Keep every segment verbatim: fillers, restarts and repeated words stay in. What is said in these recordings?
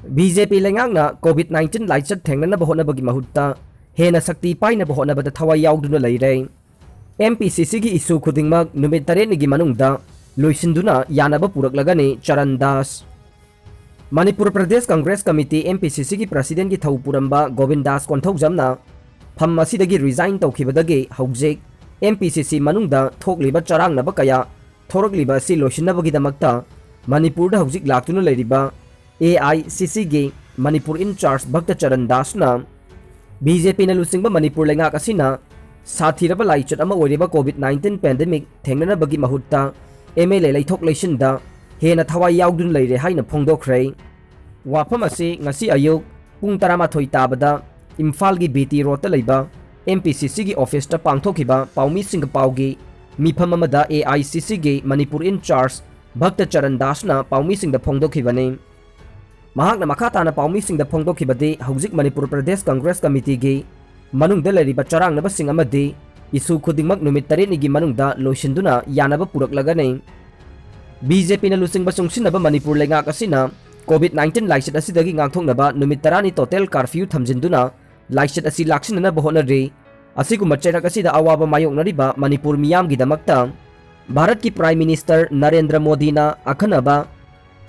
B J ꯄꯤ ꯂꯩꯉꯥꯛꯅ COVID nineteen ꯂꯥꯏꯆꯠ ꯊꯦꯡꯅꯅꯕ ꯍꯣꯠꯅꯕꯒꯤ ꯃꯍꯨꯠꯇ ꯍꯦꯟꯅ ꯁꯛꯇꯤ ꯄꯥꯏꯅꯕ ꯍꯣꯠꯅꯕꯗ ꯊꯋꯥꯏ ꯌꯥꯎꯗꯨꯅ ꯂꯩꯔꯦ꯫ ꯑꯦꯝ ꯄꯤ ꯁꯤ ꯁꯤꯒꯤ ꯏꯁꯨ ꯈꯨꯗꯤꯡꯃꯛ ꯅꯨꯃꯤꯠ ꯇꯔꯦꯠꯅꯤꯒꯤ ꯃꯅꯨꯡꯗ ꯂꯣꯏꯁꯤꯟꯗꯨꯅ ꯌꯥꯅꯕ ꯄꯨꯔꯛꯂꯒꯅꯤ Charan Das. Manipur Pradesh Congress committee, M P C ꯁꯤꯒꯤ ꯄ꯭ꯔꯁꯤꯗꯦꯟꯒꯤ ꯊꯧ ꯄꯨꯔꯝꯕ ꯒꯣꯕꯤꯟ ꯗꯥꯁ ꯀꯣꯟꯊꯧꯖꯝꯅ ꯐꯝ ꯑꯁꯤꯗꯒꯤ ꯔꯤꯖꯥꯏꯟ ꯇꯧꯈꯤꯕꯗꯒꯤ ꯍꯧꯖꯤꯛ ꯑꯦꯝ ꯄꯤ ꯁꯤ ꯁꯤ ꯃꯅꯨꯡꯗ ꯊꯣꯛꯂꯤꯕ ꯆꯔꯥꯡꯅꯕ ꯀꯌꯥ ꯊꯣꯔꯛꯂꯤꯕ ꯑꯁꯤ ꯂꯣꯏꯁꯤꯟꯅꯕꯒꯤꯗꯃꯛꯇ ꯃꯅꯤꯄꯨꯔꯗ ꯍꯧꯖꯤꯛ ꯂꯥꯛꯇꯨꯅ ꯂꯩꯔꯤꯕ ꯑꯦ ꯑꯥꯏ ꯁꯤ ꯁꯤꯒꯤ ꯃꯅꯤꯄꯨꯔ ꯏꯟ ꯆꯥꯔꯖ ꯚꯛꯇ ꯆꯔꯟ ꯗꯥꯁꯅ ꯕꯤ ꯖꯦ ꯄꯤꯅ ꯂꯨꯆꯤꯡꯕ ꯃꯅꯤꯄꯨꯔ ꯂꯩꯉꯥꯛ ꯑꯁꯤꯅ ꯁꯥꯊꯤꯔꯕ ꯂꯥꯏꯆꯠ ꯑꯃ ꯑꯣꯏꯔꯤꯕ ꯀꯣꯚꯤꯗ ꯅꯥꯏꯟꯇꯤꯟ ꯄꯦꯟꯗꯦꯃꯤꯛ ꯊꯦꯡꯅꯅꯕꯒꯤ ꯃꯍꯨꯠꯇ ꯑꯦꯝ ꯑꯦꯜ ꯑꯦ ꯂꯩꯊꯣꯛ ꯂꯩꯁꯤꯟꯗ ꯍꯦꯟꯅ ꯊꯋꯥꯏ ꯌꯥꯎꯗꯨꯅ ꯂꯩꯔꯦ ꯍꯥꯏꯅ ꯐꯣꯡꯗꯣꯛꯈ꯭ꯔꯦ꯫ ꯋꯥꯐꯝ ꯑꯁꯤ ꯉꯁꯤ ꯑꯌꯨꯛ ꯄꯨꯡ ꯇꯔꯥꯃꯥꯊꯣꯏ ꯇꯥꯕꯗ ꯏꯝꯐꯥꯜꯒꯤ ꯕꯤ ꯇꯤ ꯔꯣꯗꯇ ꯂꯩꯕ ꯑꯦꯝ ꯄꯤ ꯁꯤ ꯁꯤꯒꯤ ꯑꯣꯐꯤꯁꯇ ꯄꯥꯡꯊꯣꯛꯈꯤꯕ ꯄꯥꯎꯃꯤꯁꯤꯡꯒ ꯄꯥꯎꯒꯤ ꯃꯤꯐꯝ ꯑꯃꯗ ꯑꯦ ꯑꯥꯏ ꯁꯤ ꯁꯤꯒꯤ ꯃꯅꯤꯄꯨꯔ ꯏꯟ ꯆꯥꯔꯖ ꯚꯛꯇ ꯆꯔꯟ ꯗꯥꯁꯅ ꯄꯥꯎꯃꯤꯁꯤꯡꯗ ꯐꯣꯡꯗꯣꯛꯈꯤꯕꯅꯤ꯫ ꯃꯍꯥꯛꯅ ꯃꯈꯥ ꯇꯥꯅ ꯄꯥꯎꯃꯤꯁꯤꯡꯗ ꯐꯣꯡꯗꯣꯛꯈꯤꯕꯗꯤ, ꯍꯧꯖꯤꯛ ꯃꯅꯤꯄꯨꯔ ꯄ꯭ꯔꯗꯦꯁ ꯀꯪꯒ꯭ꯔꯦꯁ ꯀꯃꯤꯇꯤꯒꯤ ꯃꯅꯨꯡꯗ ꯂꯩꯔꯤꯕ ꯆꯔꯥꯡꯅꯕꯁꯤꯡ ꯑꯃꯗꯤ ꯏꯁꯨ ꯈꯨꯗꯤꯡꯃꯛ ꯅꯨꯃꯤꯠ ꯇꯔꯦꯠꯅꯤꯒꯤ ꯃꯅꯨꯡꯗ ꯂꯣꯏꯁꯤꯟꯗꯨꯅ ꯌꯥꯅꯕ ꯄꯨꯔꯛꯂꯒꯅꯤ꯫ ꯕꯤ ꯖꯦ ꯄꯤꯅ ꯂꯨꯆꯤꯡꯕ ꯆꯨꯡꯁꯤꯟꯅꯕ ꯃꯅꯤꯄꯨꯔ ꯂꯩꯉꯥꯛ ꯑꯁꯤꯅ ꯀꯣꯚꯤꯗ ꯅꯥꯏꯟꯇꯤꯟ ꯂꯥꯏꯆꯠ ꯑꯁꯤꯗꯒꯤ ꯉꯥꯛꯊꯣꯛꯅꯕ ꯅꯨꯃꯤꯠ ꯇꯔꯥꯅꯤ ꯇꯣꯇꯦꯜ ꯀꯥꯔꯐ꯭ꯌꯨ ꯊꯝꯖꯤꯟꯗꯨꯅ ꯂꯥꯏꯆꯠ ꯑꯁꯤ ꯂꯥꯛꯁꯤꯟꯅꯅꯕ ꯍꯣꯠꯅꯔꯤ꯫ ꯑꯁꯤꯒꯨꯝꯕ ꯆꯩꯔꯛ ꯑꯁꯤꯗ ꯑꯋꯥꯕ ꯃꯥꯌꯣꯛꯅꯔꯤꯕ ꯃꯅꯤꯄꯨꯔ ꯃꯤꯌꯥꯝꯒꯤꯗꯃꯛꯇ ꯚꯥꯔꯠꯀꯤ ꯄ꯭ꯔꯥꯏꯝ ꯃꯤꯅꯤꯁꯇꯔ ꯅꯔꯦꯟꯗ꯭ꯔ ꯃꯣꯗꯤꯅ ꯑꯈꯟꯅꯕ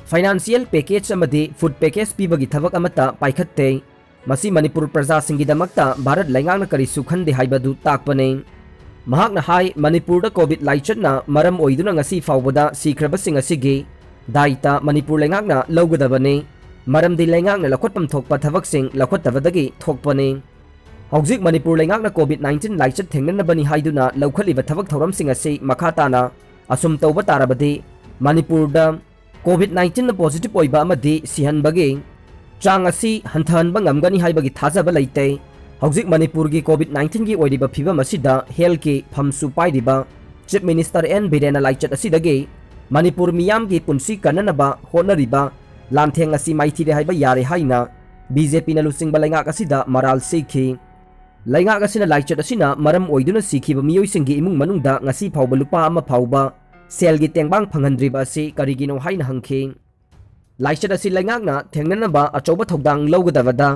ꯐꯥꯏꯅꯥꯟꯁꯤꯌꯦꯜ ꯄꯦꯀꯦꯖ ꯑꯃꯗꯤ ꯐꯨꯗ ꯄꯦꯀꯦꯖ ꯄꯤꯕꯒꯤ ꯊꯕꯛ ꯑꯃꯠꯇ ꯄꯥꯏꯈꯠꯇꯦ꯫ ꯃꯁꯤ ꯃꯅꯤꯄꯨꯔ ꯄ꯭ꯔꯖꯥꯁꯤꯡꯒꯤꯗꯃꯛꯇ ꯚꯥꯔꯠ ꯂꯩꯉꯥꯛꯅ ꯀꯔꯤꯁꯨ ꯈꯟꯗꯦ ꯍꯥꯏꯕꯗꯨ ꯇꯥꯛꯄꯅꯤ꯫ ꯃꯍꯥꯛꯅ ꯍꯥꯏ, ꯃꯅꯤꯄꯨꯔꯗ ꯀꯣꯚꯤꯗ ꯂꯥꯏꯆꯠꯅ ꯃꯔꯝ ꯑꯣꯏꯗꯨꯅ ꯉꯁꯤ ꯐꯥꯎꯕꯗ ꯁꯤꯈ꯭ꯔꯕꯁꯤꯡ ꯑꯁꯤꯒꯤ ꯗꯥꯏꯇ ꯃꯅꯤꯄꯨꯔ ꯂꯩꯉꯥꯛꯅ ꯂꯧꯒꯗꯕꯅꯤ, ꯃꯔꯝꯗꯤ ꯂꯩꯉꯥꯛꯅ ꯂꯧꯈꯠꯐꯝ ꯊꯣꯛꯄ ꯊꯕꯛꯁꯤꯡ ꯂꯧꯈꯠꯇꯕꯗꯒꯤ ꯊꯣꯛꯄꯅꯤ꯫ ꯍꯧꯖꯤꯛ ꯃꯅꯤꯄꯨꯔ ꯂꯩꯉꯥꯛꯅ ꯀꯣꯚꯤꯗ ꯅꯥꯏꯟꯇꯤꯟ ꯂꯥꯏꯆꯠ ꯊꯦꯡꯅꯅꯕꯅꯤ ꯍꯥꯏꯗꯨꯅ ꯂꯧꯈꯠꯂꯤꯕ ꯊꯕꯛ ꯊꯧꯔꯝꯁꯤꯡ ꯑꯁꯤ ꯃꯈꯥ ꯇꯥꯅ ꯑꯁꯨꯝ ꯇꯧꯕ ꯇꯥꯔꯕꯗꯤ ꯃꯅꯤꯄꯨꯔꯗ ꯀꯣꯚꯤꯗ ꯅꯥꯏꯟꯇꯤꯟꯅ ꯄꯣꯖꯤꯇꯤꯚ ꯑꯣꯏꯕ ꯑꯃꯗꯤ ꯁꯤꯍꯟꯕꯒꯤ ꯆꯥꯡ ꯑꯁꯤ ꯍꯟꯊꯍꯟꯕ ꯉꯝꯒꯅꯤ ꯍꯥꯏꯕꯒꯤ ꯊꯥꯖꯕ ꯂꯩꯇꯦ꯫ ꯍꯧꯖꯤꯛ ꯃꯅꯤꯄꯨꯔꯒꯤ ꯀꯣꯚꯤꯗ ꯅꯥꯏꯟꯇꯤꯟꯒꯤ ꯑꯣꯏꯔꯤꯕ ꯐꯤꯕꯝ ꯑꯁꯤꯗ ꯍꯦꯜꯊꯀꯤ ꯐꯝꯁꯨ ꯄꯥꯏꯔꯤꯕ ꯆꯤꯐ ꯃꯤꯅꯤꯁꯇꯔ ꯑꯦꯟ ꯕꯤꯔꯦꯟꯅ ꯂꯥꯏꯆꯠ ꯑꯁꯤꯗꯒꯤ ꯃꯅꯤꯄꯨꯔ ꯃꯤꯌꯥꯝꯒꯤ ꯄꯨꯟꯁꯤ ꯀꯟꯅꯅꯕ ꯍꯣꯠꯅꯔꯤꯕ ꯂꯥꯟꯊꯦꯡ ꯑꯁꯤ ꯃꯥꯏꯊꯤꯔꯦ ꯍꯥꯏꯕ ꯌꯥꯔꯦ ꯍꯥꯏꯅ ꯕꯤ ꯖꯦ ꯄꯤꯅ ꯂꯨꯆꯤꯡꯕ ꯂꯩꯉꯥꯛ ꯑꯁꯤꯗ ꯃꯔꯥꯜ ꯁꯤꯈꯤ꯫ ꯂꯩꯉꯥꯛ ꯑꯁꯤꯅ ꯂꯥꯏꯆꯠ ꯑꯁꯤꯅ ꯃꯔꯝ ꯑꯣꯏꯗꯨꯅ ꯁꯤꯈꯤꯕ ꯃꯤꯑꯣꯏꯁꯤꯡꯒꯤ ꯏꯃꯨꯡ ꯃꯅꯨꯡꯗ ꯉꯁꯤ ꯐꯥꯎꯕ ꯂꯨꯄꯥ ꯑꯃ ꯐꯥꯎꯕ ꯁꯦꯜꯒꯤ ꯇꯦꯡꯕꯥꯡ ꯐꯪꯍꯟꯗ꯭ꯔꯤꯕ ꯑꯁꯤ ꯀꯔꯤꯒꯤꯅꯣ ꯍꯥꯏꯅ ꯍꯪꯈꯤ꯫ ꯂꯥꯏꯆꯠ ꯑꯁꯤ ꯂꯩꯉꯥꯛꯅ ꯊꯦꯡꯅꯅꯕ ꯑꯆꯧꯕ ꯊꯧꯗꯥꯡ ꯂꯧꯒꯗꯕꯗ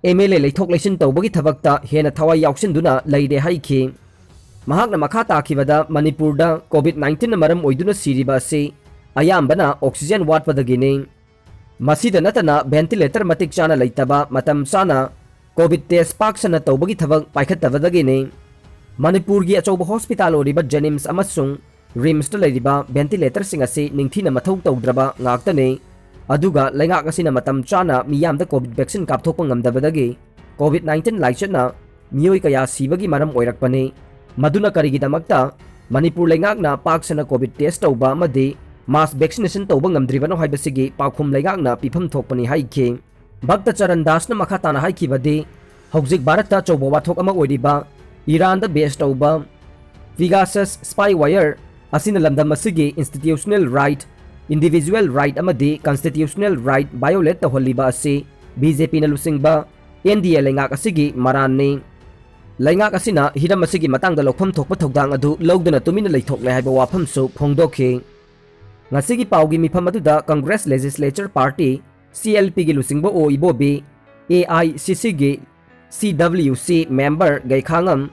ꯑꯦꯝ ꯑꯦꯜ ꯑꯦ ꯂꯩꯊꯣꯛ ꯂꯩꯁꯤꯟ ꯇꯧꯕꯒꯤ ꯊꯕꯛꯇ ꯍꯦꯟꯅ ꯊꯋꯥꯏ ꯌꯥꯎꯁꯤꯟꯗꯨꯅ ꯂꯩꯔꯦ ꯍꯥꯏꯈꯤ꯫ ꯃꯍꯥꯛꯅ ꯃꯈꯥ ꯇꯥꯈꯤꯕꯗ, ꯃꯅꯤꯄꯨꯔꯗ ꯀꯣꯚꯤꯗ ꯅꯥꯏꯟꯇꯤꯟꯅ ꯃꯔꯝ ꯑꯣꯏꯗꯨꯅ ꯁꯤꯔꯤꯕ ꯑꯁꯤ ꯑꯌꯥꯝꯕꯅ ꯑꯣꯛꯁꯤꯖꯦꯟ ꯋꯥꯠꯄꯗꯒꯤꯅꯤ꯫ ꯃꯁꯤꯗ ꯅꯠꯇꯅ ꯚꯦꯟꯇꯤꯂꯦꯇꯔ ꯃꯇꯤꯛ ꯆꯥꯅ ꯂꯩꯇꯕ, ꯃꯇꯝ ꯆꯥꯅ ꯀꯣꯚꯤꯗ ꯇꯦꯁ ꯄꯥꯛ ꯁꯟꯅ ꯇꯧꯕꯒꯤ ꯊꯕꯛ ꯄꯥꯏꯈꯠꯇꯕꯗꯒꯤꯅꯤ꯫ ꯃꯅꯤꯄꯨꯔꯒꯤ ꯑꯆꯧꯕ ꯍꯣꯁꯄꯤꯇꯥꯜ ꯑꯣꯏꯔꯤꯕ ꯖꯦꯅꯤꯝꯁ ꯑꯃꯁꯨꯡ ꯔꯤꯝꯁꯇ ꯂꯩꯔꯤꯕ ꯚꯦꯟꯇꯤꯂꯦꯇꯔꯁꯤꯡ ꯑꯁꯤ ꯅꯤꯡꯊꯤꯅ ꯃꯊꯧ ꯇꯧꯗ꯭ꯔꯕ ꯉꯥꯛꯇꯅꯤ꯫ ꯑꯗꯨꯒ ꯂꯩꯉꯥꯛ ꯑꯁꯤꯅ ꯃꯇꯝ ꯆꯥꯅ ꯃꯤꯌꯥꯝꯗ ꯀꯣꯚꯤꯗ ꯚꯦꯛꯁꯤꯟ ꯀꯥꯞꯊꯣꯛꯄ ꯉꯝꯗꯕꯗꯒꯤ ꯀꯣꯚꯤꯗ ꯅꯥꯏꯟꯇꯤꯟ ꯂꯥꯏꯆꯠꯅ ꯃꯤꯑꯣꯏ ꯀꯌꯥ ꯁꯤꯕꯒꯤ ꯃꯔꯝ ꯑꯣꯏꯔꯛꯄꯅꯤ꯫ ꯃꯗꯨꯅ ꯀꯔꯤꯒꯤꯗꯃꯛꯇ ꯃꯅꯤꯄꯨꯔ ꯂꯩꯉꯥꯛꯅ ꯄꯥꯛ ꯁꯟꯅ ꯀꯣꯚꯤꯗ ꯇꯦꯁ ꯇꯧꯕ ꯑꯃꯗꯤ ꯃꯥꯁ ꯚꯦꯛꯁꯤꯅꯦꯁꯟ ꯇꯧꯕ ꯉꯝꯗ꯭ꯔꯤꯕꯅꯣ ꯍꯥꯏꯕꯁꯤꯒꯤ ꯄꯥꯎꯈꯨꯝ ꯂꯩꯉꯥꯛꯅ ꯄꯤꯐꯝ ꯊꯣꯛꯄꯅꯤ ꯍꯥꯏꯈꯤ꯫ ꯚꯛꯇ ꯆꯔꯟ ꯗꯥꯁꯅ ꯃꯈꯥ ꯇꯥꯅ ꯍꯥꯏꯈꯤꯕꯗꯤ, ꯍꯧꯖꯤꯛ ꯚꯥꯔꯠꯇ ꯑꯆꯧꯕ ꯋꯥꯊꯣꯛ ꯑꯃ ꯑꯣꯏꯔꯤꯕ ꯏꯔꯥꯟꯗ ꯕꯦꯁ ꯇꯧꯕ ꯄꯤꯒꯥꯁꯁ ꯁ꯭ꯄꯥꯏꯋꯦꯌꯔ ꯑꯁꯤꯅ ꯂꯝꯗꯝ ꯑꯁꯤꯒꯤ ꯏꯟꯁꯇꯤꯇ꯭ꯌꯨꯁꯅꯦꯜ ꯔꯥꯏꯠ, ꯏꯟꯗꯤꯚꯤꯖꯨꯋꯦꯜ ꯔꯥꯏꯠ ꯑꯃꯗꯤ ꯀꯟꯁꯇꯤꯇ꯭ꯌꯨꯁꯅꯦꯜ ꯔꯥꯏꯠ ꯚꯥꯏꯑꯣꯂꯦꯠ ꯇꯧꯍꯜꯂꯤꯕ ꯑꯁꯤ ꯕꯤ ꯖꯦ ꯄꯤꯅ ꯂꯨꯆꯤꯡꯕ ꯑꯦꯟ ꯗꯤ ꯑꯦ ꯂꯩꯉꯥꯛ ꯑꯁꯤꯒꯤ ꯃꯔꯥꯟꯅꯤ꯫ ꯂꯩꯉꯥꯛ ꯑꯁꯤꯅ ꯍꯤꯔꯝ ꯑꯁꯤꯒꯤ ꯃꯇꯥꯡꯗ ꯂꯧꯐꯝ ꯊꯣꯛꯄ ꯊꯧꯗꯥꯡ ꯑꯗꯨ ꯂꯧꯗꯨꯅ ꯇꯨꯃꯤꯟꯅ ꯂꯩꯊꯣꯛꯂꯦ ꯍꯥꯏꯕ ꯋꯥꯐꯝꯁꯨ ꯐꯣꯡꯗꯣꯛꯈꯤ꯫ ꯉꯁꯤꯒꯤ ꯄꯥꯎꯒꯤ ꯃꯤꯐꯝ ꯑꯗꯨꯗ ꯀꯪꯒ꯭ꯔꯦꯁ ꯂꯦꯖꯤꯁꯂꯦꯆꯔ ꯄꯥꯔꯇꯤ, ꯁꯤ ꯑꯦꯜ ꯄꯤꯒꯤ ꯂꯨꯆꯤꯡꯕ ꯑꯣ ꯏꯕꯣꯕꯤ, ꯑꯦ ꯑꯥꯏ ꯁꯤ ꯁꯤꯒꯤ ꯁꯤ ꯗꯕ꯭ꯂꯤꯎ ꯁꯤ ꯃꯦꯝꯕꯔ ꯒꯩꯈꯥꯉꯝ,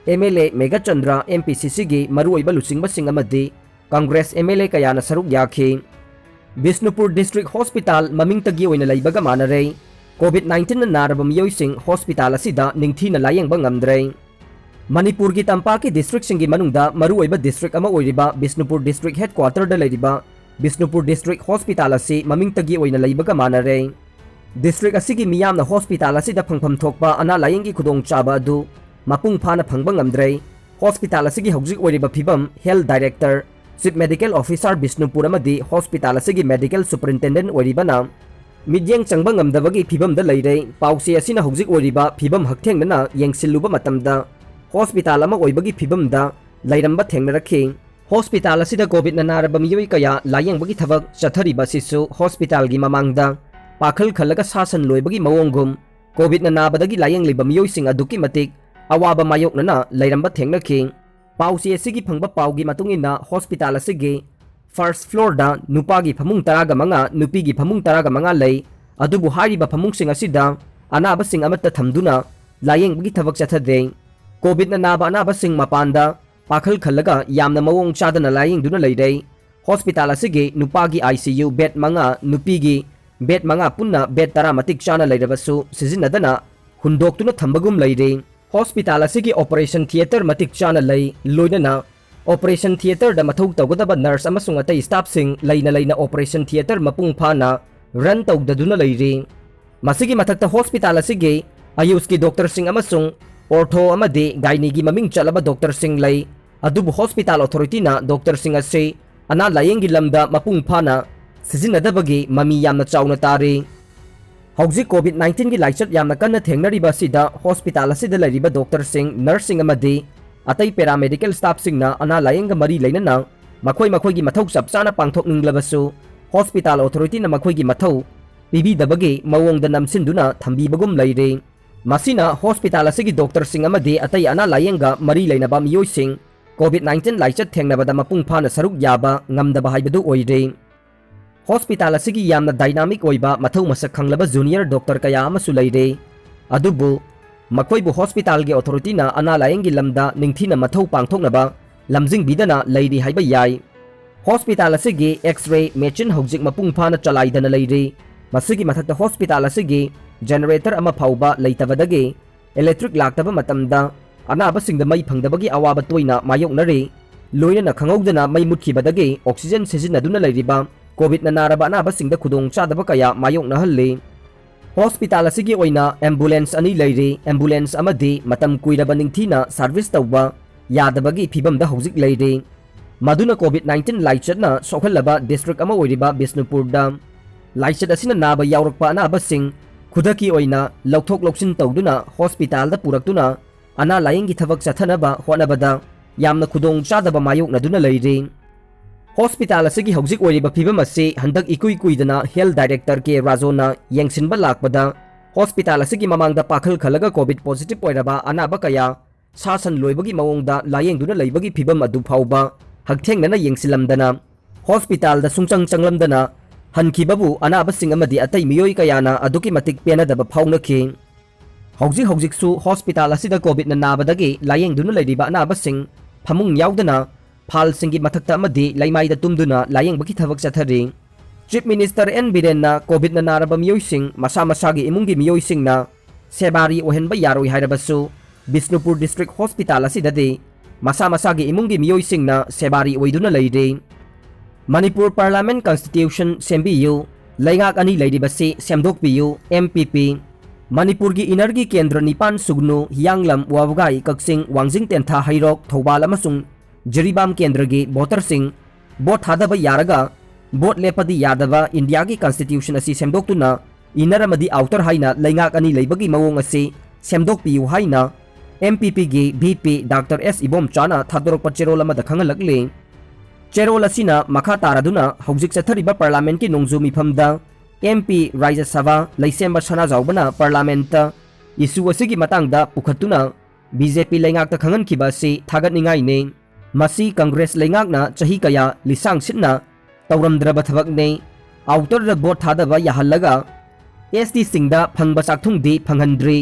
M L A Meghachandra, M P C ꯁꯤꯒꯤ ꯃꯔꯨꯑꯣꯏꯕ ꯂꯨꯆꯤꯡꯕꯁꯤꯡ ꯑꯃꯗꯤ ꯀꯪꯒ꯭ꯔꯦꯁ ꯑꯦꯝ ꯑꯦꯜ ꯑꯦ ꯀꯌꯥꯅ ꯁꯔꯨꯛ ꯌꯥꯈꯤ꯫ ꯕꯤꯁꯅꯨꯄꯨꯔ ꯗꯤꯁꯇ꯭ꯔꯤꯛ ꯍꯣꯁꯄꯤꯇꯥꯜ ꯃꯃꯤꯡꯇꯒꯤ ꯑꯣꯏꯅ ꯂꯩꯕꯒ ꯃꯥꯟꯅꯔꯦ꯫ ꯀꯣꯚꯤꯗ ꯅꯥꯏꯟꯇꯤꯟꯅ ꯅꯥꯔꯕ ꯃꯤꯑꯣꯏꯁꯤꯡ ꯍꯣꯁꯄꯤꯇꯥꯜ ꯑꯁꯤꯗ ꯅꯤꯡꯊꯤꯅ ꯂꯥꯌꯦꯡꯕ ꯉꯝꯗ꯭ꯔꯦ꯫ ꯃꯅꯤꯄꯨꯔꯒꯤ ꯇꯝꯄꯥꯛꯀꯤ ꯗꯤꯁꯇ꯭ꯔꯤꯛꯁꯤꯡꯒꯤ ꯃꯅꯨꯡꯗ ꯃꯔꯨꯑꯣꯏꯕ ꯗꯤꯁꯇ꯭ꯔꯤꯛ ꯑꯃ ꯑꯣꯏꯔꯤꯕ ꯕꯤꯁꯅꯨꯄꯨꯔ ꯗꯤꯁꯇ꯭ꯔꯤꯛ ꯍꯦꯗꯀ꯭ꯋꯥꯇꯔꯗ ꯂꯩꯔꯤꯕ ꯕꯤꯁꯅꯨꯄꯨꯔ ꯗꯤꯁꯇ꯭ꯔꯤꯛ ꯍꯣꯁꯄꯤꯇꯥꯜ ꯑꯁꯤ ꯃꯃꯤꯡꯇꯒꯤ ꯑꯣꯏꯅ ꯂꯩꯕꯒ ꯃꯥꯟꯅꯔꯦ꯫ ꯗꯤꯁꯇ꯭ꯔꯤꯛ ꯑꯁꯤꯒꯤ ꯃꯤꯌꯥꯝꯅ ꯍꯣꯁꯄꯤꯇꯥꯜ ꯑꯁꯤꯗ ꯐꯪꯐꯝ ꯊꯣꯛꯄ ꯑꯅꯥ ꯂꯥꯌꯦꯡꯒꯤ ꯈꯨꯗꯣꯡꯆꯥꯕ ꯑꯗꯨ ꯃꯄꯨꯡ ꯐꯥꯅ ꯐꯪꯕ ꯉꯝꯗ꯭ꯔꯦ꯫ ꯍꯣꯁꯄꯤꯇꯥꯜ ꯑꯁꯤꯒꯤ ꯍꯧꯖꯤꯛ ꯑꯣꯏꯔꯤꯕ ꯐꯤꯕꯝ health director, chief medical officer Bishnupur ꯑꯃꯗꯤ ꯍꯣꯁꯄꯤꯇꯥꯜ ꯑꯁꯤꯒꯤ ꯃꯦꯗꯤꯀꯦꯜ ꯁꯨꯄꯔꯤꯟꯇꯦꯟꯗꯦꯟ ꯑꯣꯏꯔꯤꯕꯅ ꯃꯤꯠꯌꯦꯡ ꯆꯪꯕ ꯉꯝꯗꯕꯒꯤ ꯐꯤꯕꯝꯗ ꯂꯩꯔꯦ꯫ ꯄꯥꯎꯆꯦ ꯑꯁꯤꯅ ꯍꯧꯖꯤꯛ ꯑꯣꯏꯔꯤꯕ ꯐꯤꯕꯝ ꯍꯛꯊꯦꯡꯅꯅ ꯌꯦꯡꯁꯤꯜꯂꯨꯕ ꯃꯇꯝꯗ ꯍꯣꯁꯄꯤꯇꯥꯜ ꯑꯃ ꯑꯣꯏꯕꯒꯤ ꯐꯤꯕꯝꯗ ꯂꯩꯔꯝꯕ ꯊꯦꯡꯅꯔꯛꯈꯤ꯫ ꯍꯣꯁꯄꯤꯇꯥꯜ ꯑꯁꯤꯗ ꯀꯣꯚꯤꯗꯅ ꯅꯥꯔꯕ ꯃꯤꯑꯣꯏ ꯀꯌꯥ ꯂꯥꯌꯦꯡꯕꯒꯤ ꯊꯕꯛ ꯆꯠꯊꯔꯤꯕ ꯑꯁꯤꯁꯨ ꯍꯣꯁꯄꯤꯇꯥꯜꯒꯤ ꯃꯃꯥꯡꯗ ꯄꯥꯈꯜ ꯈꯜꯂꯒ ꯁꯥ ꯁꯟ ꯂꯣꯏꯕꯒꯤ ꯃꯑꯣꯡꯒꯨꯝ ꯀꯣꯚꯤꯗꯅ ꯅꯥꯕꯗꯒꯤ ꯂꯥꯌꯦꯡꯂꯤꯕ ꯃꯤꯑꯣꯏꯁꯤꯡ ꯑꯗꯨꯛꯀꯤ ꯃꯇꯤꯛ ꯑꯋꯥꯕ ꯃꯥꯌꯣꯛꯅꯅ ꯂꯩꯔꯝꯕ ꯊꯦꯡꯅꯈꯤ꯫ ꯄꯥꯎꯆꯦ ꯑꯁꯤꯒꯤ ꯐꯪꯕ ꯄꯥꯎꯒꯤ ꯃꯇꯨꯡ ꯏꯟꯅ ꯍꯣꯁꯄꯤꯇꯥꯜ ꯑꯁꯤꯒꯤ First floorꯗ ꯅꯨꯄꯥꯒꯤ ꯐꯃꯨꯡ ꯇꯔꯥꯒ ꯃꯉꯥ, ꯅꯨꯄꯤꯒꯤ ꯐꯃꯨꯡ ꯇꯔꯥꯒ ꯃꯉꯥ ꯂꯩ꯫ ꯑꯗꯨꯕꯨ ꯍꯥꯏꯔꯤꯕ ꯐꯃꯨꯡꯁꯤꯡ ꯑꯁꯤꯗ ꯑꯅꯥꯕꯁꯤꯡ ꯑꯃꯠꯇ ꯊꯝꯗꯨꯅ ꯂꯥꯌꯦꯡꯕꯒꯤ ꯊꯕꯛ ꯆꯠꯊꯗꯦ꯫ ꯀꯣꯚꯤꯗꯅ ꯅꯥꯕ ꯑꯅꯥꯕꯁꯤꯡ ꯃꯄꯥꯟꯗ ꯄꯥꯈꯜ ꯈꯜꯂꯒ ꯌꯥꯝꯅ ꯃꯑꯣꯡ ꯆꯥꯗꯅ ꯂꯥꯌꯦꯡꯗꯨꯅ ꯂꯩꯔꯦ꯫ ꯍꯣꯁꯄꯤꯇꯥꯜ ꯑꯁꯤꯒꯤ ꯅꯨꯄꯥꯒꯤ ICU bed ꯃꯉꯥ, ꯅꯨꯄꯤꯒꯤ bed ꯃꯉꯥ, ꯄꯨꯟꯅ bed ꯇꯔꯥ ꯃꯇꯤꯛ ꯆꯥꯅ ꯂꯩꯔꯕꯁꯨ ꯁꯤꯖꯤꯟꯅꯗꯅ ꯍꯨꯟꯗꯣꯛꯇꯨꯅ ꯊꯝꯕꯒꯨꯝ ꯂꯩꯔꯦ꯫ ꯍꯣꯁꯄꯤꯇꯥꯜ ꯑꯁꯤꯒꯤ operation theatre ꯃꯇꯤꯛ ꯆꯥꯅ ꯂꯩ, ꯂꯣꯏꯅꯅ operation theatreꯗ ꯃꯊꯧ ꯇꯧꯒꯗꯕ nurse ꯑꯃꯁꯨꯡ ꯑꯇꯩ staffꯁꯤꯡ ꯂꯩꯅ ꯂꯩꯅ operation theatre ꯃꯄꯨꯡ ꯐꯥꯅ run ꯇꯧꯗꯗꯨꯅ ꯂꯩꯔꯤ꯫ ꯃꯁꯤꯒꯤ ꯃꯊꯛꯇ ꯍꯣꯁꯄꯤꯇꯥꯜ ꯑꯁꯤꯒꯤ ꯑꯌꯨꯁꯀꯤ doctorꯁꯤꯡ ꯑꯃꯁꯨꯡ ortho ꯑꯃꯗꯤ gynaeꯒꯤ ꯃꯃꯤꯡ ꯆꯠꯂꯕ doctorꯁꯤꯡ ꯂꯩ꯫ ꯑꯗꯨꯕꯨ ꯍꯣꯁꯄꯤꯇꯥꯜ authorityꯅ doctorꯁꯤꯡ ꯑꯁꯤ ꯑꯅꯥ ꯂꯥꯌꯦꯡꯒꯤ ꯂꯝꯗ ꯃꯄꯨꯡ ꯐꯥꯅ ꯁꯤꯖꯤꯟꯅꯗꯕꯒꯤ ꯃꯃꯤ ꯌꯥꯝꯅ ꯆꯥꯎꯅ ꯇꯥꯔꯤ꯫ ꯍꯧꯖꯤꯛ ꯀꯣꯚꯤꯗ ꯅꯥꯏꯟꯇꯤꯟꯒꯤ ꯂꯥꯏꯆꯠ ꯌꯥꯝꯅ ꯀꯟꯅ ꯊꯦꯡꯅꯔꯤꯕ ꯑꯁꯤꯗ ꯍꯣꯁꯄꯤꯇꯥꯜ ꯑꯁꯤꯗ ꯂꯩꯔꯤꯕ doctorꯁꯤꯡ, nurseꯁꯤꯡ ꯑꯃꯗꯤ ꯑꯇꯩ paramedical staffꯁꯤꯡꯅ ꯑꯅꯥ ꯂꯥꯌꯦꯡꯒ ꯃꯔꯤ ꯂꯩꯅꯅ ꯃꯈꯣꯏ ꯃꯈꯣꯏꯒꯤ ꯃꯊꯧ ꯆꯞ ꯆꯥꯅ ꯄꯥꯡꯊꯣꯛꯅꯤꯡꯂꯕꯁꯨ ꯍꯣꯁꯄꯤꯇꯥꯜ authorityꯅ ꯃꯈꯣꯏꯒꯤ ꯃꯊꯧ ꯄꯤꯕꯤꯗꯕꯒꯤ ꯃꯑꯣꯡꯗ ꯅꯝꯁꯤꯟꯗꯨꯅ ꯊꯝꯕꯤꯕꯒꯨꯝ ꯂꯩꯔꯤ꯫ ꯃꯁꯤꯅ ꯍꯣꯁꯄꯤꯇꯥꯜ ꯑꯁꯤꯒꯤ doctorꯁꯤꯡ ꯑꯃꯗꯤ ꯑꯇꯩ ꯑꯅꯥ ꯂꯥꯌꯦꯡꯒ ꯃꯔꯤ ꯂꯩꯅꯕ ꯃꯤꯑꯣꯏꯁꯤꯡ ꯀꯣꯚꯤꯗ ꯅꯥꯏꯟꯇꯤꯟ ꯂꯥꯏꯆꯠ ꯊꯦꯡꯅꯕꯗ ꯃꯄꯨꯡ ꯐꯥꯅ ꯁꯔꯨꯛ ꯌꯥꯕ ꯉꯝꯗꯕ ꯍꯥꯏꯕꯗꯨ ꯑꯣꯏꯔꯦ꯫ ꯍꯣꯁꯄꯤꯇꯥꯜ ꯑꯁꯤꯒꯤ ꯌꯥꯝꯅ dynamic ꯑꯣꯏꯕ ꯃꯊꯧ ꯃꯁꯛ ꯈꯪꯂꯕ junior doctor ꯀꯌꯥ ꯑꯃꯁꯨ ꯂꯩꯔꯦ꯫ ꯑꯗꯨꯕꯨ ꯃꯈꯣꯏꯕꯨ ꯍꯣꯁꯄꯤꯇꯥꯜꯒꯤ authorityꯅ ꯑꯅꯥ ꯂꯥꯌꯦꯡꯒꯤ ꯂꯝꯗ ꯅꯤꯡꯊꯤꯅ ꯃꯊꯧ ꯄꯥꯡꯊꯣꯛꯅꯕ ꯂꯝꯖꯤꯡꯕꯤꯗꯅ ꯂꯩꯔꯤ ꯍꯥꯏꯕ ꯌꯥꯏ꯫ ꯍꯣꯁꯄꯤꯇꯥꯜ ꯑꯁꯤꯒꯤ X-ray machine ꯍꯧꯖꯤꯛ ꯃꯄꯨꯡ ꯐꯥꯅ ꯆꯂꯥꯏꯗꯅ ꯂꯩꯔꯤ꯫ ꯃꯁꯤꯒꯤ ꯃꯊꯛꯇ ꯍꯣꯁꯄꯤꯇꯥꯜ ꯑꯁꯤꯒꯤ generator ꯑꯃ ꯐꯥꯎꯕ ꯂꯩꯇꯕꯗꯒꯤ electric ꯂꯥꯛꯇꯕ ꯃꯇꯝꯗ ꯑꯅꯥꯕꯁꯤꯡꯗ ꯃꯩ ꯐꯪꯗꯕꯒꯤ ꯑꯋꯥꯕ ꯇꯣꯏꯅ ꯃꯥꯌꯣꯛꯅꯔꯤ꯫ ꯂꯣꯏꯅꯅ ꯈꯪꯍꯧꯗꯅ ꯃꯩ ꯃꯨꯠꯈꯤꯕꯗꯒꯤ oxygen ꯁꯤꯖꯤꯟꯅꯗꯨꯅ ꯂꯩꯔꯤꯕ ꯀꯣꯚꯤꯗꯅ ꯅꯥꯔꯕ ꯑꯅꯥꯕꯁꯤꯡꯗ ꯈꯨꯗꯣꯡꯆꯥꯗꯕ ꯀꯌꯥ ꯃꯥꯌꯣꯛꯅꯍꯜꯂꯤ꯫ ꯍꯣꯁꯄꯤꯇꯥꯜ ꯑꯁꯤꯒꯤ ꯑꯣꯏꯅ ambulance ꯑꯅꯤ ꯂꯩꯔꯤ꯫ Ambulance ꯑꯃꯗꯤ ꯃꯇꯝ ꯀꯨꯏꯔꯕ ꯅꯤꯡꯊꯤꯅ service ꯇꯧꯕ ꯌꯥꯗꯕꯒꯤ ꯐꯤꯚꯝꯗ ꯍꯧꯖꯤꯛ ꯂꯩꯔꯤ꯫ ꯃꯗꯨꯅ ꯀꯣꯚꯤꯗ ꯅꯥꯏꯟꯇꯤꯟ ꯂꯥꯏꯆꯠꯅ ꯁꯣꯛꯍꯜꯂꯕ district ꯑꯃ ꯑꯣꯏꯔꯤꯕ ꯕꯤꯁꯅꯨꯄꯨꯔꯗ ꯂꯥꯏꯆꯠ ꯑꯁꯤꯅ ꯅꯥꯕ ꯌꯥꯎꯔꯛꯄ ꯑꯅꯥꯕꯁꯤꯡ ꯈꯨꯗꯛꯀꯤ ꯑꯣꯏꯅ ꯂꯧꯊꯣꯛ ꯂꯧꯁꯤꯟ ꯇꯧꯗꯨꯅ ꯍꯣꯁꯄꯤꯇꯥꯜꯗ ꯄꯨꯔꯛꯇꯨꯅ ꯑꯅꯥ ꯂꯥꯌꯦꯡꯒꯤ ꯊꯕꯛ ꯆꯠꯊꯅꯕ ꯍꯣꯠꯅꯕꯗ ꯌꯥꯝꯅ ꯈꯨꯗꯣꯡ ꯆꯥꯗꯕ ꯃꯥꯌꯣꯛꯅꯗꯨꯅ ꯂꯩꯔꯤ꯫ ꯍꯣꯁꯄꯤꯇꯥꯜ ꯑꯁꯤꯒꯤ ꯍꯧꯖꯤꯛ ꯑꯣꯏꯔꯤꯕ ꯐꯤꯕꯝ ꯑꯁꯤ ꯍꯟꯗꯛ ꯏꯀꯨꯏ ꯀꯨꯏꯗꯅ health director ꯀꯦ ꯔꯥꯖꯣꯅ ꯌꯦꯡꯁꯤꯟꯕ ꯂꯥꯛꯄꯗ ꯍꯣꯁꯄꯤꯇꯥꯜ ꯑꯁꯤꯒꯤ ꯃꯃꯥꯡꯗ ꯄꯥꯈꯜ ꯈꯜꯂꯒ ꯀꯣꯚꯤꯗ positive ꯑꯣꯏꯔꯕ ꯑꯅꯥꯕ ꯀꯌꯥ ꯁꯥ ꯁꯟ ꯂꯣꯏꯕꯒꯤ ꯃꯑꯣꯡꯗ ꯂꯥꯌꯦꯡꯗꯨꯅ ꯂꯩꯕꯒꯤ ꯐꯤꯕꯝ ꯑꯗꯨ ꯐꯥꯎꯕ ꯍꯛꯊꯦꯡꯅꯅ ꯌꯦꯡꯁꯤꯜꯂꯝꯗꯅ ꯍꯣꯁꯄꯤꯇꯥꯜꯗ ꯁꯨꯡꯆꯪ ꯆꯪꯂꯝꯗꯅ ꯍꯟꯈꯤꯕꯕꯨ ꯑꯅꯥꯕꯁꯤꯡ ꯑꯃꯗꯤ ꯑꯇꯩ ꯃꯤꯑꯣꯏ ꯀꯌꯥꯅ ꯑꯗꯨꯛꯀꯤ ꯃꯇꯤꯛ ꯄꯦꯟꯅꯗꯕ ꯐꯥꯎꯅꯈꯤ꯫ ꯍꯧꯖꯤꯛ ꯍꯧꯖꯤꯛꯁꯨ ꯍꯣꯁꯄꯤꯇꯥꯜ ꯑꯁꯤꯗ ꯀꯣꯚꯤꯗꯅ ꯅꯥꯕꯗꯒꯤ ꯂꯥꯌꯦꯡꯗꯨꯅ ꯂꯩꯔꯤꯕ ꯑꯅꯥꯕꯁꯤꯡ ꯐꯃꯨꯡ ꯌꯥꯎꯗꯅ ꯐꯥꯜꯁꯤꯡꯒꯤ ꯃꯊꯛꯇ ꯑꯃꯗꯤ ꯂꯩꯃꯥꯏꯗ ꯇꯨꯝꯗꯨꯅ ꯂꯥꯌꯦꯡꯕꯒꯤ ꯊꯕꯛ ꯆꯠꯊꯔꯤ꯫ ꯆꯤꯐ ꯃꯤꯅꯤꯁꯇꯔ ꯑꯦꯟ ꯕꯤꯔꯦꯟꯅ ꯀꯣꯚꯤꯗꯅ ꯅꯥꯔꯕ ꯃꯤꯑꯣꯏꯁꯤꯡ ꯃꯁꯥ ꯃꯁꯥꯒꯤ ꯏꯃꯨꯡꯒꯤ ꯃꯤꯑꯣꯏꯁꯤꯡꯅ ꯁꯦꯕꯥꯔꯤ ꯑꯣꯏꯍꯟꯕ ꯌꯥꯔꯣꯏ ꯍꯥꯏꯔꯕꯁꯨ, ꯕꯤꯁꯅꯨꯄꯨꯔ ꯗꯤꯁꯇ꯭ꯔꯤꯛ ꯍꯣꯁꯄꯤꯇꯥꯜ ꯑꯁꯤꯗꯗꯤ ꯃꯁꯥ ꯃꯁꯥꯒꯤ ꯏꯃꯨꯡꯒꯤ ꯃꯤꯑꯣꯏꯁꯤꯡꯅ ꯁꯦꯕꯥꯔꯤ ꯑꯣꯏꯗꯨꯅ ꯂꯩꯔꯤ꯫ ꯃꯅꯤꯄꯨꯔ ꯄꯥꯔꯂꯥꯃꯦꯟ ꯀꯟꯁꯇꯤꯇ꯭ꯌꯨꯁꯟ ꯁꯦꯝꯕꯤꯌꯨ, ꯂꯩꯉꯥꯛ ꯑꯅꯤ ꯂꯩꯔꯤꯕꯁꯤ ꯁꯦꯝꯗꯣꯛꯄꯤꯌꯨ, ꯑꯦꯝ ꯄꯤ ꯄꯤ꯫ ꯃꯅꯤꯄꯨꯔꯒꯤ ꯏꯅꯔꯒꯤ ꯀꯦꯟꯗ꯭ꯔ ꯅꯤꯄꯥꯟ ꯁꯨꯒꯅꯨ, ꯍꯤꯌꯥꯡꯂꯝ, ꯋꯥꯕꯒꯥꯏ, ꯀꯛꯆꯤꯡ, ꯋꯥꯡꯖꯤꯡ ꯇꯦꯟꯊꯥ, ꯍꯩꯔꯣꯛ, ꯊꯧꯕꯥꯜ ꯑꯃꯁꯨꯡ ꯖꯤꯔꯤꯕꯥꯝ ꯀꯦꯟꯗ꯭ꯔꯒꯤ ꯚꯣꯇꯔꯁꯤꯡ ꯚꯣꯠ ꯊꯥꯗꯕ ꯌꯥꯔꯒ ꯚꯣꯠ ꯂꯦꯞꯄꯗꯤ ꯌꯥꯗꯕ ꯏꯟꯗꯤꯌꯥꯒꯤ ꯀꯟꯁꯇꯤꯇ꯭ꯌꯨꯁꯟ ꯑꯁꯤ ꯁꯦꯝꯗꯣꯛꯇꯨꯅ ꯏꯅꯔ ꯑꯃꯗꯤ ꯑꯥꯎꯇꯔ ꯍꯥꯏꯅ ꯂꯩꯉꯥꯛ ꯑꯅꯤ ꯂꯩꯕꯒꯤ ꯃꯑꯣꯡ ꯑꯁꯤ ꯁꯦꯝꯗꯣꯛꯄꯤꯌꯨ ꯍꯥꯏꯅ ꯑꯦꯝ ꯄꯤ ꯄꯤꯒꯤ ꯚꯤ ꯄꯤ ꯗꯥꯛꯇꯔ ꯑꯦꯁ ꯏꯕꯣꯝꯆꯥꯅ ꯊꯥꯗꯣꯔꯛꯄ ꯆꯦꯔꯣꯜ ꯑꯃꯗ ꯈꯪꯍꯜꯂꯛꯂꯤ꯫ ꯆꯦꯔꯣꯜ ꯑꯁꯤꯅ ꯃꯈꯥ ꯇꯥꯔꯗꯨꯅ ꯍꯧꯖꯤꯛ ꯆꯠꯊꯔꯤꯕ ꯄꯥꯔꯂꯥꯃꯦꯟꯠꯀꯤ ꯅꯣꯡꯖꯨ ꯃꯤꯐꯝꯗ ꯑꯦꯝ ꯄꯤ ꯔꯥꯖ꯭ꯌ ꯁꯚꯥ ꯂꯩꯁꯦꯝꯕ ꯁꯅꯥꯖꯥꯎꯕꯅ ꯄꯥꯔꯂꯥꯃꯦꯟꯠꯇ ꯏꯁꯨ ꯑꯁꯤꯒꯤ ꯃꯇꯥꯡꯗ ꯄꯨꯈꯠꯇꯨꯅ ꯕꯤ ꯖꯦ ꯄꯤ ꯂꯩꯉꯥꯛꯇ ꯈꯪꯍꯟꯈꯤꯕ ꯑꯁꯤ ꯊꯥꯒꯠꯅꯤꯡꯉꯥꯏꯅꯤ꯫ ꯃꯁꯤ ꯀꯪꯒ꯭ꯔꯦꯁ ꯂꯩꯉꯥꯛꯅ ꯆꯍꯤ ꯀꯌꯥ ꯂꯤꯁꯥꯡ ꯁꯤꯠꯅ ꯇꯧꯔꯝꯗ꯭ꯔꯕ ꯊꯕꯛꯅꯤ꯫ ꯑꯥꯎꯇꯔꯗ ꯚꯣꯠ ꯊꯥꯗꯕ ꯌꯥꯍꯜꯂꯒ ꯑꯦꯁ ꯇꯤꯁꯤꯡꯗ ꯐꯪꯕ ꯆꯥꯛꯊꯨꯡꯗꯤ ꯐꯪꯍꯟꯗ꯭ꯔꯤ꯫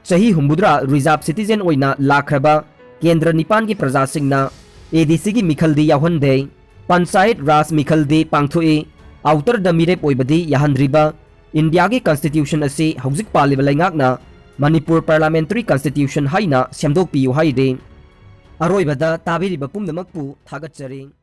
ꯆꯍꯤ ꯍꯨꯝꯐꯨꯇꯔꯥ ꯔꯤꯖꯥꯔꯚ ꯁꯤꯇꯤꯖꯦꯟ ꯑꯣꯏꯅ ꯂꯥꯛꯈ꯭ꯔꯕ ꯀꯦꯟꯗ꯭ꯔ ꯅꯤꯄꯥꯟꯒꯤ ꯄ꯭ꯔꯖꯥꯁꯤꯡꯅ ꯑꯦ ꯗꯤ ꯁꯤꯒꯤ ꯃꯤꯈꯜꯗꯤ ꯌꯥꯎꯍꯟꯗꯦ꯫ ꯄꯟꯆꯥꯌꯠ ꯔꯥꯖ ꯃꯤꯈꯜꯗꯤ ꯄꯥꯡꯊꯣꯛꯏ꯫ ꯑꯥꯎꯇꯔꯗ ꯃꯤꯔꯦꯞ ꯑꯣꯏꯕꯗꯤ ꯌꯥꯍꯟꯗ꯭ꯔꯤꯕ ꯏꯟꯗꯤꯌꯥꯒꯤ ꯀꯟꯁꯇꯤꯇ꯭ꯌꯨꯁꯟ ꯑꯁꯤ ꯍꯧꯖꯤꯛ ꯄꯥꯜꯂꯤꯕ ꯂꯩꯉꯥꯛꯅ ꯃꯅꯤꯄꯨꯔ ꯄꯥꯔꯂꯥꯃꯦꯟꯇꯔꯤ ꯀꯟꯁꯇꯤꯇ꯭ꯌꯨꯁꯟ ꯍꯥꯏꯅ ꯁꯦꯝꯗꯣꯛꯄꯤꯌꯨ ꯍꯥꯏꯔꯤ꯫ ꯑꯔꯣꯏꯕꯗ ꯇꯥꯕꯤꯔꯤꯕ ꯄꯨꯝꯅꯃꯛꯄꯨ ꯊꯥꯒꯠꯆꯔꯤ꯫